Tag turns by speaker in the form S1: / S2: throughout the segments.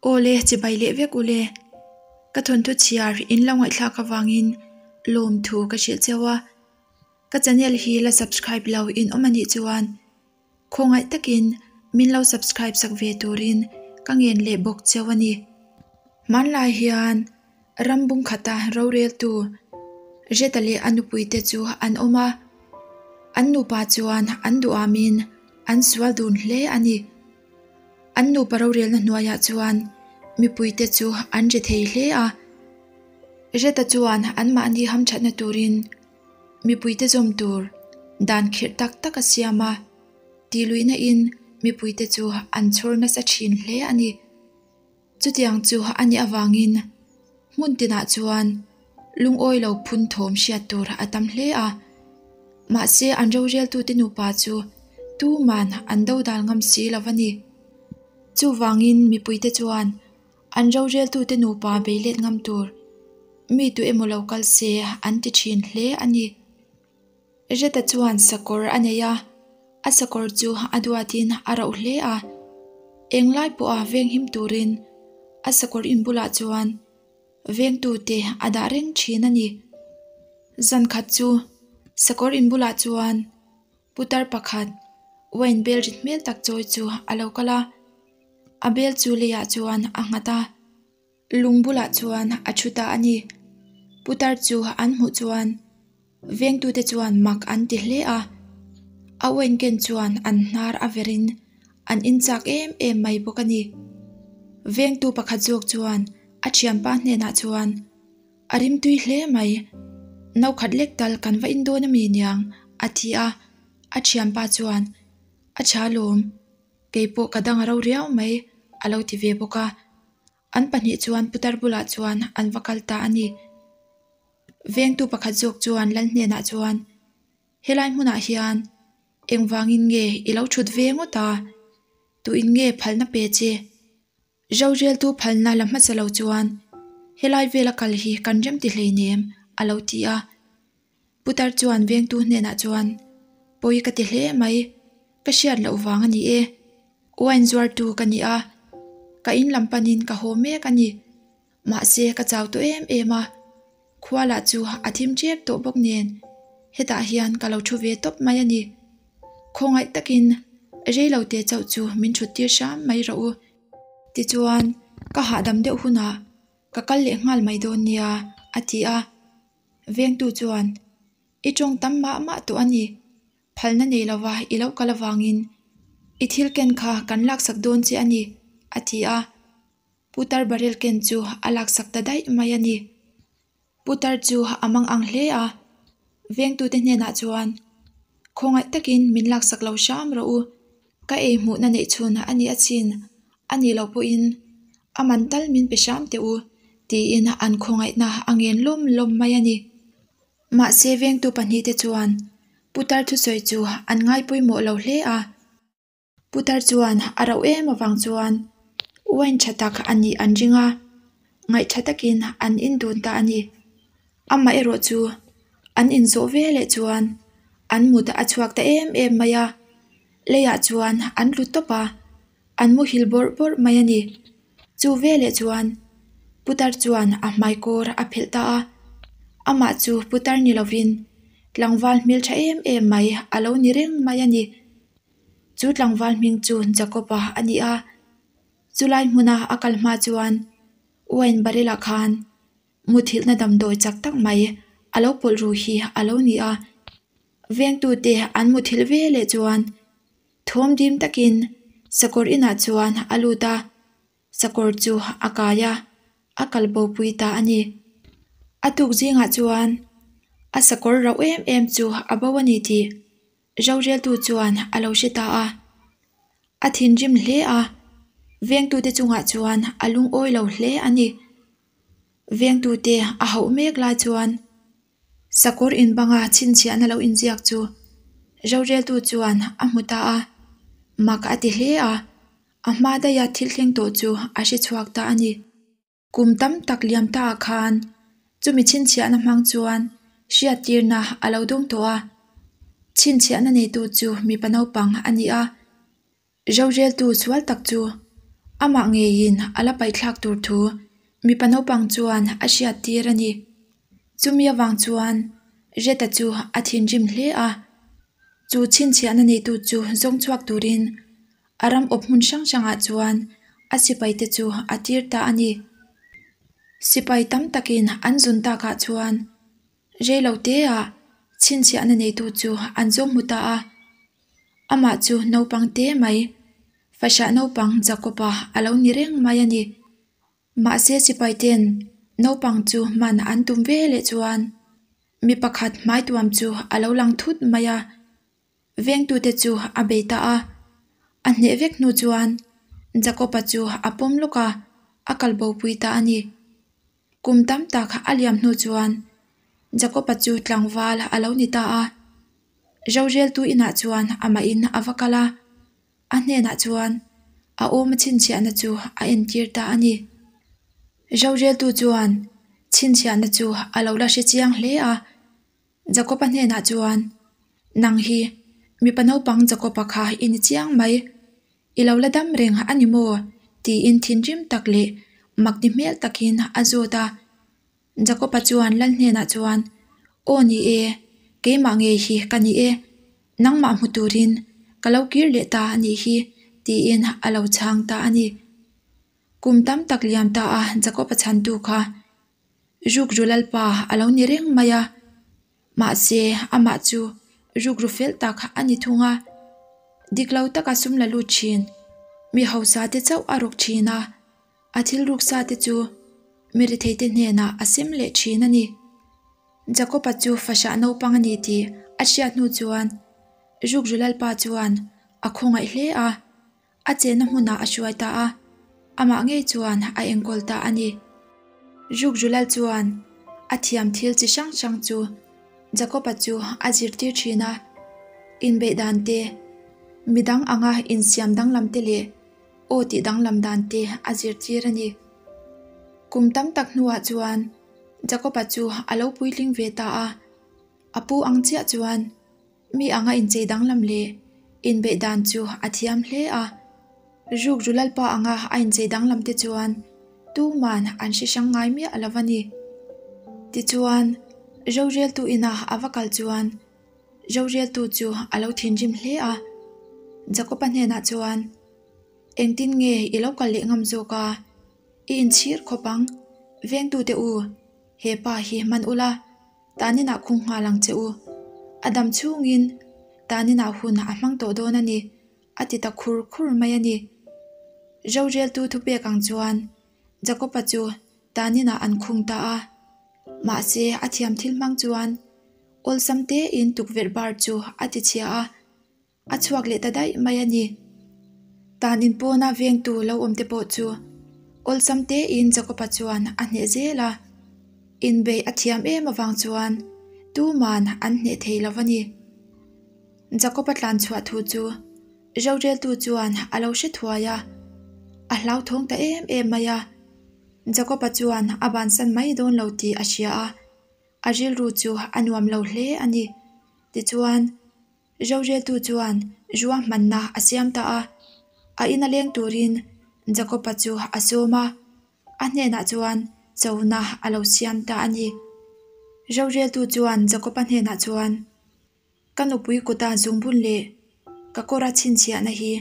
S1: Awle chibai leh vek ule. Ka thawnthu chhiar in lo ngaihthlak avangin lawmthu ka hrilh cheu a. Ka channel hi la subscribe lo in awm anih chuan khawngaih takin min lo subscribe sak ve turin ka ngen leh bawk cheu a ni. Hmanlai hian ram bung khata roreltu Reta leh a nupuite chu an awm a, an nupa chuan an duhamin an sual dun hle a ni. An nupa rorelna hnuaiah chuan mipuite chu an ri thei hle a. Reta chuan anmahni hamthatna turin mipuite zawm tur dan khirh tak tak a siam a, tihluihna in mipuite chu an chhawr nasa thin hle a ni. Chutiang chu a nih avangin hmun tinah chuan lungawi lo phun thawm hriat tur a tam hle a. Mahse an roreltute nupa chu tuman an dodal ngam si lo a ni. Chuvangin mipuite chuan an roreltute nupa beilet ngam tur mi tu emaw lo kal se an ti thin hle a ni. Reta chuan sakawr a nei a, a sakawr chu a duatin a rauh hle a. Englai pawha venghim turin a sakawr in bulah chuan vengtute a dah reng thin a ni. Zan khat chu sakawr in bulah chuan putar pakhat wine bel rit hmel tak chawi chu a lo kal a, a bel chu leiah chuan a nghat a. Lung bulah chuan a thu ta a ni. Putar chu an hmuh chuan vengtute chuan mak an ti hle a. A wine ken chuan an hnar a verin an inchak em em mai bawk a ni. Vengtu pakhat zawk chuan a thianpa hnenah chuan, A rimtui hle mai. No khat lek tal kan va in dawn a mi niang a ti a. A thianpa chuan, A tha lawm. Kei pawh ka dang a ro riau mai a lo ti ve bawk a. An pahnih chuan putar bulah chuan an va kal ta a ni. Vengtu pakhat zawk chuan lal hnenah chuan, Helai hmunah hian engvangin nge i lo thut ve ngawt a? Tuin nge phalna pe che? Roreltu phalna la hmasa lo chuan helai vela kal hi kan remti hleinem a lo ti a. Putar chuan vengtu hnenah chuan, Pawi ka ti hle mai, ka hriat loh vang a ni e. Wine zuartu ka ni a, ka in lam panin ka haw mek a ni. Mahse ka chau tawh em em a, khua lah chu a thim tep tawh bawk nen hetah hian ka lo thu ve tawp mai a ni. Khawngaih takin rei lo te chauh chu min thut tir hram mai rawh u. Tichuan ka hahdam deuh hunah ka kal leh nghal mai dawn nia a ti a. Vengtu chuan, I tawng tam mah mah tawh a ni. Phalna nei lova i lo kal avangin i thil ken kha kan laksak dawn che a ni, a ti a. Putar barrel ken chu a laksak ta daih mai a ni. Putar chu a mang ang hle a, vengtute hnenah chuan, Khawngaih takin min laksak lo hram rawh u, ka ei hmuhna neih chhun a ni achin a nih loh pawhin a man tal min pe hram teh u, tiin an khawngaihna a ngen lawm lawm mai a ni. Mahse vengtu pahnihte chuan putar thusawi chu an ngai pawimawh lo hle a. Putar chuan a rauh em avang chuan wine tha tak a nih an ring a, ngaihtha takin an in dun ta a ni. Amaherawh chu an inzawh ve leh chuan an mut a chhuak ta em em mai a, leiah chuan an tlu tawp a, an muhil bawrh bawrh mai a ni. Chu veleh chuan putar chuan a hmai kawr a phelh ta a, amah chu putar ni lovin tlangval hmeltha em em mai a lo ni reng mai a ni. Chu tlangval hming chu Jacob-a a ni a, chulai hmuna a kal hma chuan wine barrel ah khan muthilhna damdawi chak tak mai a lo pawlh ru hi a lo ni a. Vengtute an muthilh veleh chuan Thawm dim takin sakawr inah chuan a lut a, sakawr chu a kai a, a kal bo pui ta a ni. A tuk zingah chuan a sakawr rauh em em chu a bo a ni tih roreltu chuan a lo hre ta a. A thinrim hle a, vengtute chungah chuan a lungawi lo hle a ni. Vengtute a hauh mek lai chuan Sakawr in banga chhinchhiahna lo inziak chu roreltu chuan a hmu ta a, mak a ti hle a, a hma daiha thil thleng tawh chu a hre chhuak ta a ni. Kum tam tak liam ta ah khan chumi chhinchhiahna hmang chuan hriattirna a lo dawng tawh a, chhinchhiahna neitu chu mipa naupang a ni a. Roreltu sual tak chu Amah ngeiin a la paihthlak tur thu mipa naupang chuan a hriattir a ni. Chumi avang chuan Reta chu a thinrim hle a, chu chhinchhiahna neitu chu zawng chhuak turin a ram awp hmun hrang hrangah chuan a sipaite chu a tir ta a ni. Sipai tam takin an zun takah chuan Reiloteah chhinchhiahna neitu chu an zawng hmu ta a, amah chu naupang te mai, fahrah naupang Jakob-a a lo ni reng mai a ni. Mahse sipaiten naupang chu hman an tum ve leh chuan mi pakhat hmaituam chu a lo lang thut mai a, Vengtute chu a bei ta a, a hneh vek hnu chuan Jakob-a chu a pawm lawk a, a kal bopui ta a ni. Kum tam tak a liam hnu chuan Jakob-a chu tlangval a lo ni ta a, roreltu inah chuan amahin a va kal a, a hnenah chuan a awma chhinchhiahna chu a entir ta a ni. Roreltu chuan chhinchhiahna chu a lo la hre chiang hle a, Jakob-a hnenah chuan, Nang hi mipa naupang Jakob-a kha i ni chiang mai, i lo la dam reng a ni maw? tiin thinrim tak leh mak ti hmel takin a zawt a. Jakob-a chuan lal hnenah chuan, Aw ni e, keimah ngei hi ka ni e, nangmah hmu turin ka lo kir leh ta a nih hi, tiin a lo chhang ta a ni. Kum tam tak liam ta a Jakob-a chhantu kha Rukru Lalpa a lo ni reng mai a, mahse amah chu rukru fel tak a ni thung a, dik lo taka sum la lut thin, mi hausa te chauh a rawk thin a, a thil ruksa te chu mi ritheite hnenah a sem leh thin a ni. Jakob-a chu fahrah naupang a ni tih a hriat hnu chuan Rukru Lalpa chuan a khawngaih hle a. A chenna hmunah a hruai ta a, amah ngei chuan a enkawl ta a ni. Rukjulal chuan a thiam thil chi hrang hrang chu Jakob-a chu a zirtir thin a, inbeih dan te, midang anga insiam danglam te leh aw tih danglam dan te a zirtir a ni. Kum tam tak hnuah chuan Jakob-a chu a lo puitling ve ta a, a pu ang chiah chuan Mi anga inchei danglam leh inbeih dan chu a thiam hle a, rukru lalpa anga a inchei danglam te chuan tuman an hre hrang ngai miah lo a ni. Tichuan, roreltu ina a va kal chuan roreltu chu a lo thinrim hle a, Jakob-a hnenah chuan, Engtin nge i lo kal leh ngam zawk a? I inchhir khawp ang, vengtute u, he pa hi hman ula, Taninah khung nghal ang che u. A dam chhungin Taninah hun a hmang tawh dawn a ni, a ti ta khur khur mai a ni. Roreltu thupek ang chuan Jakob-a chu Taninah an khung ta a. Mahse, a thiam thil hmang chuan awlsam tein tukverh bar chu a ti chhia a. A chhuak leh ta daih mai a ni. Tan in pawna vengtu lo awm te pawh chu awlsam tein Jakob-a chuan a hneh zel a, inbeih a thiam em avang chuan tuman an hneh thei lo a ni. Jakob-a tlan chhuah thu chu roreltu chuan a lo hre thuai a, a hlauthawng ta em em mai a. Jakob-a chuan a bansan mai dawn lo tih a hria a, a rilru chu a nuam lo hle a ni. Tichuan. Roreltu chuan ruahmanna a siam ta a, a ina leng turin Jakob-a chu a sawm a, a hnenah chuan chona a lo siam ta a ni. Roreltu chuan Jakob-a hnenah chuan, Ka nupui kuta zungbun leh ka kawra chhinchhiahna hi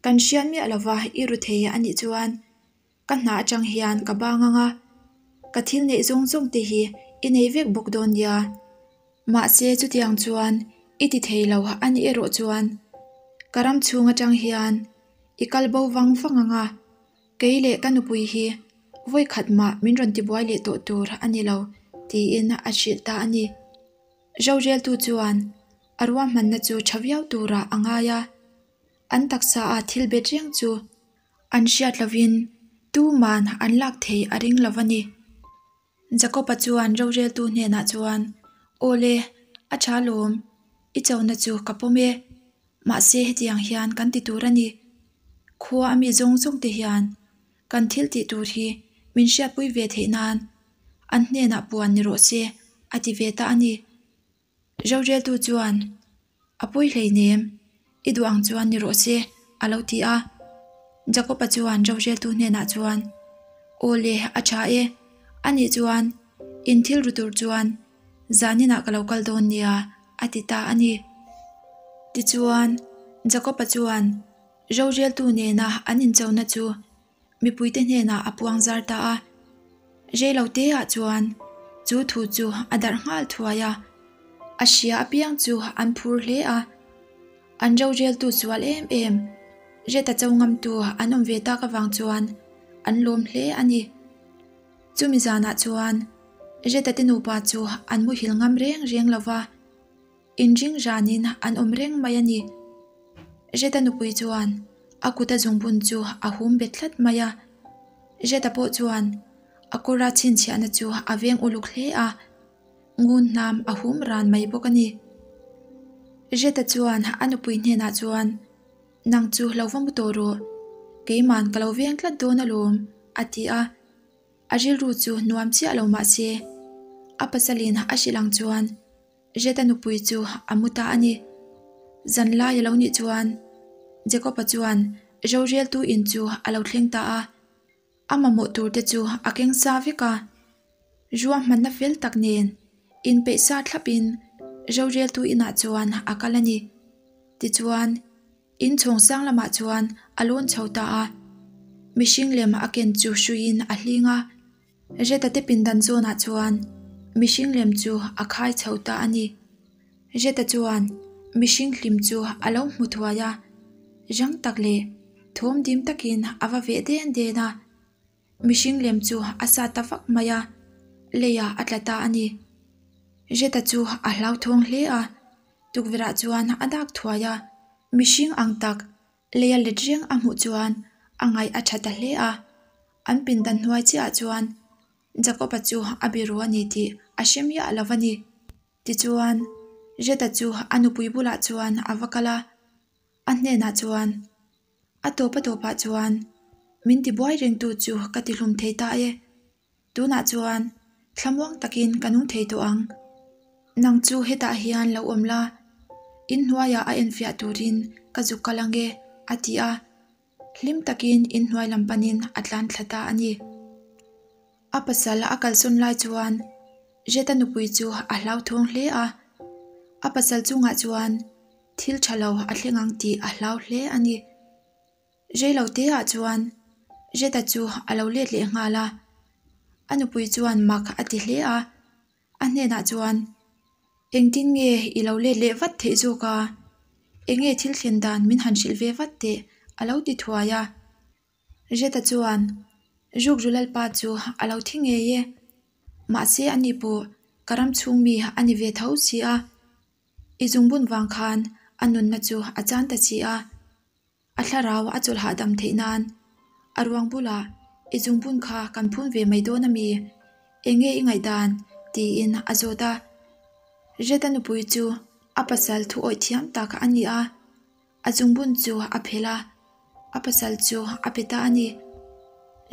S1: kan hriat miah lova i ru thei a nih chuan Ka hna atang hian ka bang ang a, ka thil neih zawng zawng te hi i nei vek bawk dawn nia. Mahse chutiang chuan i ti thei lo a nih erawh chuan ka ram chhung atang hian i kal bo vang vang ang a, kei leh ka nupui hi vawi khat mah min rawn tibuai leh tawh tur a ni lo tiin a hrilh ta a ni. Roreltu chuan a ruahmanna chu tha viau turah a ngai a, an taksa a thil bet reng chu An hriat lovin tuman an lak thei a ring lo a ni. Jakob-a chuan roreltu hnenah chuan, Aw le, a tha lawm, i chona chu ka pawm e. Mahse hetiang hian kan ti tur a ni. Khua a mi zawng zawng te hian kan thil tih tur hi min hriatpui ve theih nan an hnenah puan ni rawh se, a ti ve ta a ni. Roreltu chuan, A pawi hleinem, i duh ang chuan ni rawh se, a lo ti a. Jakob-a chuan roreltu hnenah chuan, Aw le, a tha e. Anih chuan in thil ru tur chuan zaninah ka lo kal dawn nia, a ti ta a ni. Tichuan, Jakob-a chuan roreltu nena an inchona chu mipuite hnenah a puang zar ta a. Reiloteah chuan chu thu chu a darh nghal thuai a, a hria apiang chu an phur hle a. An roreltu sual em em, Reta cho ngamtu an awm ve tak avang chuan an lawm hle a ni. Chumi zanah chuan Reta te nupa chu an muhil ngam reng reng lo va, inring ranin an awm reng mai a ni. Reta nupui chuan a kuta zungbun chu a hum bet tlat mai a. Reta pawh chuan a kawra chhinchhiahna chu a veng uluk hle a. Ngun hnam a hum ran mai bawk a ni. Reta chuan a nupui hnenah chuan, Nang chu lo va mu tawh rawh, keiman ka lo veng tlat dawn alawm, a ti a. A rilru chu nuam chiah lo mah se, a pasalin a hrilh ang chuan Reta nupui chu a mu ta a ni. Zanlai a lo nih chuan Jacob-a chuan roreltu in chu a lo thleng ta a. A mamawh tur te chu a keng sa vek a, ruahmanna fel tak nen inpeih sa thlapin roreltu inah chuan a kal a ni. Tichuan, inchhawng sang lamah chuan a lawn chho ta a, mihring lem a ken chu hruiin a hling a, Reta te pindan zawnah chuan mihring lem chu a khai chho ta a ni. Reta chuan mihring hlim chu a lo hmu thuai a, rang tak leh thawm dim takin a va veh den den a, mihring lem chu a sa ta vak mai a, leiah a tla ta a ni. Reta chu a hlauthawng hle a, tukverhah chuan a dak thuai a, mihring ang tak leia let reng a hmuh chuan a ngaih a tha ta hle a, an pindan hnuai chiahah chuan Jakob-a chu a biru a ni tih a hre miah lo a ni. Tichuan, Reta chu a nupui bulah chuan a va kal a, a hnenah chuan, A tawp a tawpah chuan min tibuai rengtu chu ka tihlum thei ta e. Tunah chuan thlamuang takin ka nung thei tawh ang. Nang chu hetah hian lo awm la, inhnuaiah a enfiah turin ka zuk kal ang e, a ti a. Hlim takin inhnuai lam panin a tlan thla ta a ni. A pasal a kalsawn lai chuan Reta nupui chu a hlauthawng hle a, a pasal chungah chuan thil tha lo a thleng ang tih a hlau hle a ni. Reilo teah chuan Reta chu a lo let leh nghal a, a nupui chuan mak a ti hle a, a hnenah chuan, Engtin nge i lo let leh vat theih zawk a? Enge thil thlen dan min han hrilh ve vat teh a lo ti thuai a. Reta chuan, Rukru Lalpa chu a lo thi ngei e. Mahse ani pawh ka ram chhung mi a ni ve tho si a. I zungbun vang khan a nunna chu a chan ta si a. A thlarau a chawlh hahdam theih nan a ruang bulah i zungbun kha kan phun ve mai dawn a mi? Enge i ngaihdan? tiin a zawt a. Reta nupui chu a pasal thu awih thiam tak a ni a. A zungbun chu a phelh a, a pasal chu a pe ta a ni.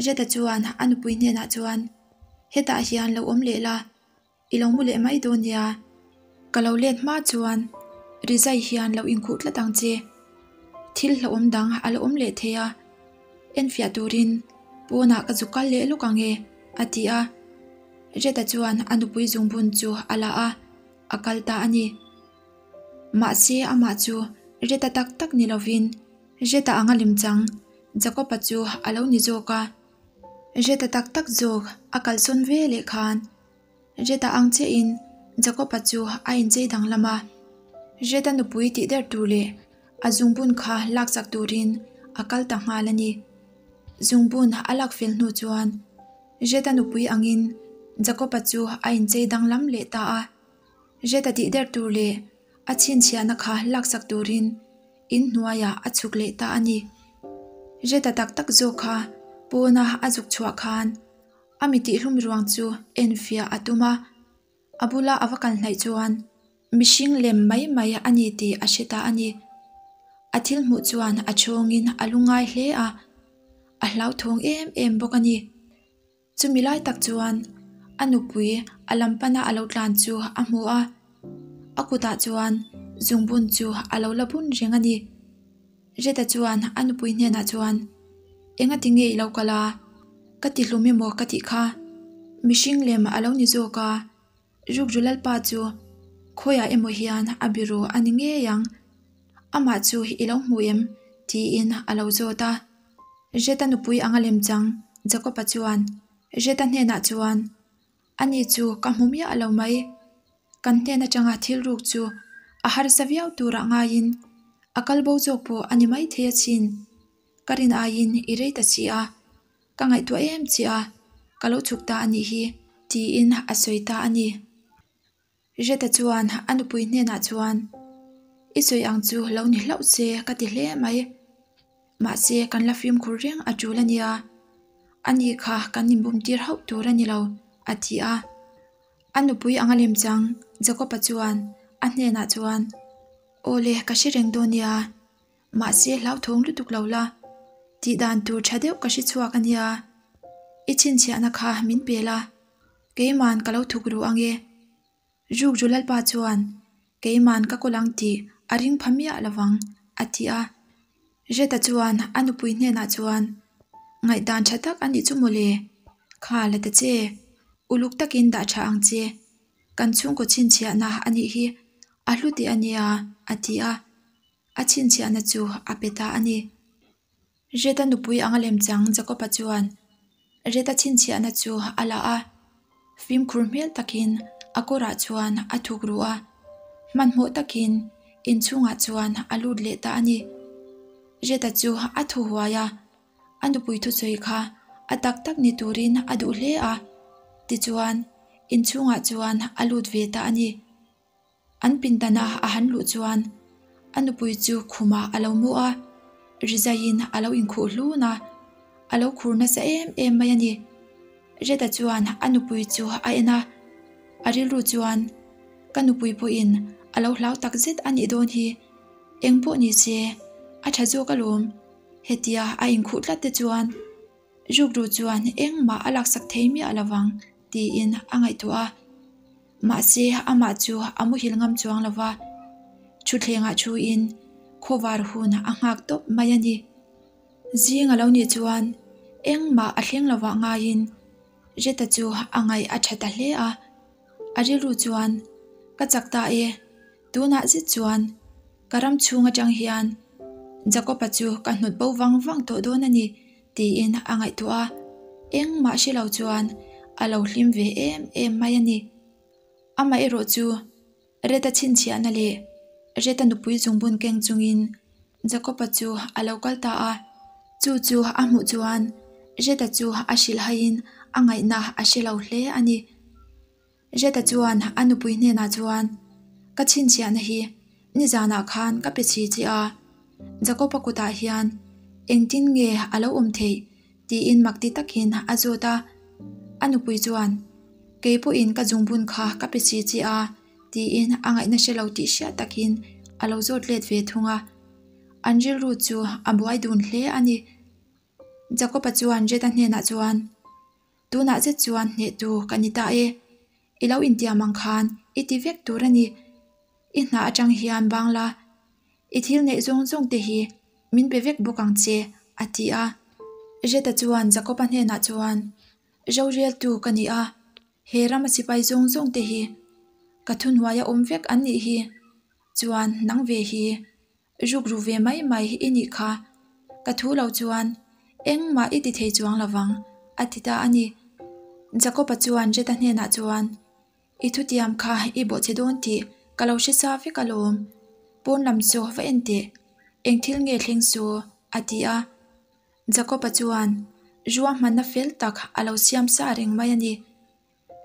S1: Reta chuan a nupui hnenah chuan, Hetah hian lo awm leh la, i lo mu leh mai dawn nia. Ka lo let hma chuan rizai hian lo inkhuh tlat ang che. Thil hlauhawm dang a la awm leh thei a, enfiah turin pawnah ka zuk kal leh lawk ang e, a ti a. Reta chuan a nupui zungbun chu a la a, a kal ta a ni. Mahse amah chu Reta tak tak ni lovin Reta anga lemchang Jakob-a chu a lo ni zawk a. Reta tak tak zawk a kalsawn ve leh khan Reta ang chiahin Jakob-a chu a inchei danglam a. Reta nupui tih der tur leh a zungbun kha lakchak turin a kal ta nghal a ni. Zungbun a lak fel hnu chuan Reta nupui angin Jakob-a chu a inchei danglam leh ta a. Reta tih der tur leh a chhinchhiahna kha laksak turin in hnuaiah a chhuk leh ta a ni. Reta tak tak zawk kha pawna a zuk chhuah khan a mi tihhlum ruang chu enfiah a tum a, a bula a va kal hnaih chuan mihring lem mai mai a ni tih a hre ta a ni. A thil hmuh chuan a chhawngin a lungngai hle a, a hlauthawng em em bawk a ni. Chumi lai tak chuan a nupui a lam pana a lo tlan chu a hmu a, a kutah chuan zungbun chu a lo la bun reng a ni. Reta chuan a nupui hnenah chuan. Engati nge i lo kal a? Ka ti hlum emaw ka tih kha. Mihring lem a lo ni zawk a, Rukru Lalpa chu khawiah emaw hian a biru a ni ngei ang. Amah chu i lo hmu em? tiin a lo zawt a. Reta nupui anga lemchang Jakob-a chuan Reta hnenah chuan, Ani chu ka hmu miah lo mai. Kan hnen atanga thil ruk chu a harsa viau turah ngaiin a kal bo zawk pawh a ni maithei achin. Ka rin aiin i rei ta si a, ka ngaihtuah em che a, ka lo chhuk ta a nih hi, tiin a sawi ta a ni. Reta chuan a nupui hnenah chuan, I sawi ang chu lo ni hlauh che ka ti hle mai. Mahse kan la fimkhur reng a tul a nia, ani kha kan inbum tir hauh tur a ni lo, a ti a. A nupui anga lemchang Jakob-a chuan a hnenah chuan, Aw le, ka hre reng dawn nia, mahse hlauthawng lutuk lo la, tih dan tur tha deuh ka hre chhuak a nia, i chhinchhiahna kha min pe la, keiman ka lo thuk ru ang e. Rukru Lalpa chuan, Keiman ka kawl ang tih a ring pha miah lo vang, a ti a. Reta chuan a nupui hnenah chuan, Ngaihdan tha tak a nih chu mawle, kha la ta che, uluk takin dah tha ang che, kan chhungkaw chhinchhiahna a nih hi a hlu teh a nia, a ti a. A chhinchhiahna chu a pe ta a ni. Reta nupui anga lemchang Jakob-a chuan Reta chhinchhiahna chu a la a, fimkhur hmel takin a kawrah chuan a thuk ru a, hmanhmawh takin inchhungah chuan a lut leh ta a ni. Reta chu a thu huai a, a nupui thusawi kha a tak tak ni turin a duh hle a, tichuan inchhungah chuan a lut ve ta a ni. An pindana a han luh chuan a nupui chu khumah a lo mu a, rizaiin a lo inkhuh hlun a, a lo khur nasa em em mai a ni. Reta chuan a nupui chu a en a, a rilru chuan, Ka nupui pawhin a lo hlau tak zet a nih dawn hi, eng pawh ni se, a tha zawk alawm, hetia a inkhuh tlat te chuan rukru chuan engmah a laksak thei miah lo vang tiin a ngaihtuah a. Mahse, amah chu a muhil ngam chuang lo va, thutthlengah thuin khawvar hun a nghak tawp mai a ni. Zing a lo nih chuan engmah a thleng lo vah ngaiin Rita chu a ngaih a tha ta hle a. A rilru chuan, Ka chak ta e, tunah zet chuan ka ram chhung atang hian Jakob-a chu ka hnawt bo vang vang tawh dawn a ni tiin a ngaihtuah a, engmah hre lo chuan a lo hlim ve em em mai a ni. Amaherawh chu Reta chhinchhiahna leh Reta nupui zungbun keng chungin Jakob-a chu a lo kal ta a, chu chu a hmuh chuan Reta chu a hrilhhaiin a ngaihna a hre lo hle a ni. Reta chuan a nupui hnenah chuan, Ka chhinchhiahna hi nizanah khan ka pe chhi che a, Jakob-a kutah hian engtin nge a lo awm theih? tiin makti takin a zawt a. A nupui chuan, Kei pawhin ka zungbun kha ka pe chhi che a, tiin a ngaihna hre lo tih hriat takin a lo zawt let ve thung a. An rilru chu a buai dun hle a ni. Jakob-a chuan Reta hnenah chuan, Tunah zet chuan hnehtu ka ni ta e. I lo intiam ang khan i ti vek tur a ni. I hna atang hian bang la, i thil neih zawng zawng te hi min pe vek bawk ang che, a ti a. Reta chuan Jakob-a hnenah chuan, Roreltu ka ni a, he rama sipai zawng zawng te hi ka thuhnuaia awm vek an nih hi. Chuan nang ve hi Rukru ve mai mai i nih kha, ka thu lo chuan engmah i ti thei chuang lo vang, a ti ta a ni. Jakob-a chuan Reta hnenah chuan, I thutiam kha i bawhchhe dawn tih ka lo hre sa vek alawm, pawn lam chu va en teh, eng thil nge thleng su? a ti a. Jakob-a chuan ruahmanna fel tak a lo siam sa reng mai a ni.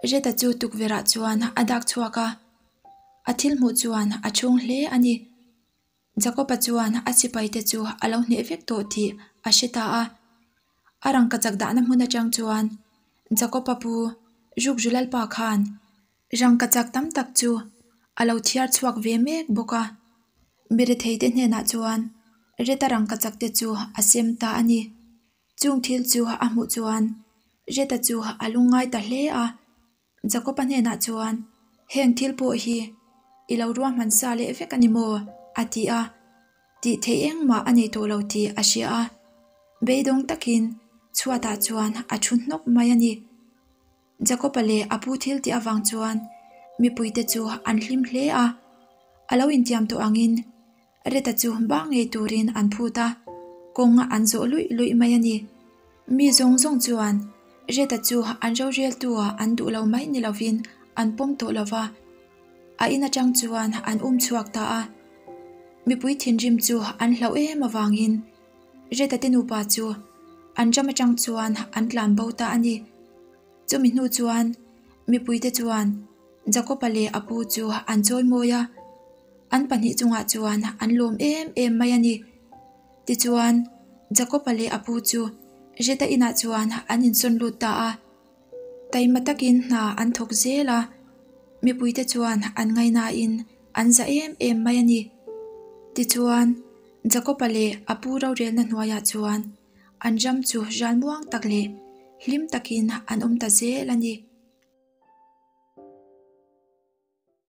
S1: Reta chu tukverhah chuan a dak chhuak a, a thil hmuh chuan a chhung hle a ni. Jakob-a chuan a sipaite chu a lo hneh vek tawh tih a hre ta a. A rangkachak dahna hmun atang chuan Jakob-a pu Rukru Lalpa khan rangkachak tam tak chu a lo thiar chhuak ve mek bawk a. Miretheite hnenah chuan Reta rangkachak te chu a sem ta a ni. Chung thil chu a hmuh chuan Reta chu a lungngai ta hle a, Jakob-a hnenah chuan, Heng thil pawh hi i lo ruahman sa leh vek a ni maw? a ti a, tih theih engmah a nei tawh lo tih a hria a. Beidawng takin chhuatah chuan a thu hnawk mai a ni. Jakob-a leh a pu thil tih avang chuan mipuite chu an hlim hle a, a lo intiam tawh angin Reta chu bang ngei turin an phut a, kawng an zawh luih luih mai a ni. Mi zawng zawng chuan Reta chu an roreltu ah an duh lo mai ni lovin an pawm tawh lo va, a in atang chuan an um chhuak ta a. Mipui thinrim chu an hlauh em avangin Reta te nupa chu an ram atang chuan an tlan bo ta a ni. Chumi hnu chuan mipuite chuan Jakob-a leh a pu chu an chawi mawi a, an pahnih chungah chuan an lawm em em mai a ni. Tichuan, Jakob-a leh a pu chu Reta inah chuan an insawn lut ta a. Taima takin hna an thawk zel a, mipuite chuan an ngaihnain an za em em mai a ni. Tichuan, Jakob-a leh a pu rorelna hnuaiah chuan an ram chu ralmuang tak leh hlim takin an awm ta zel a ni.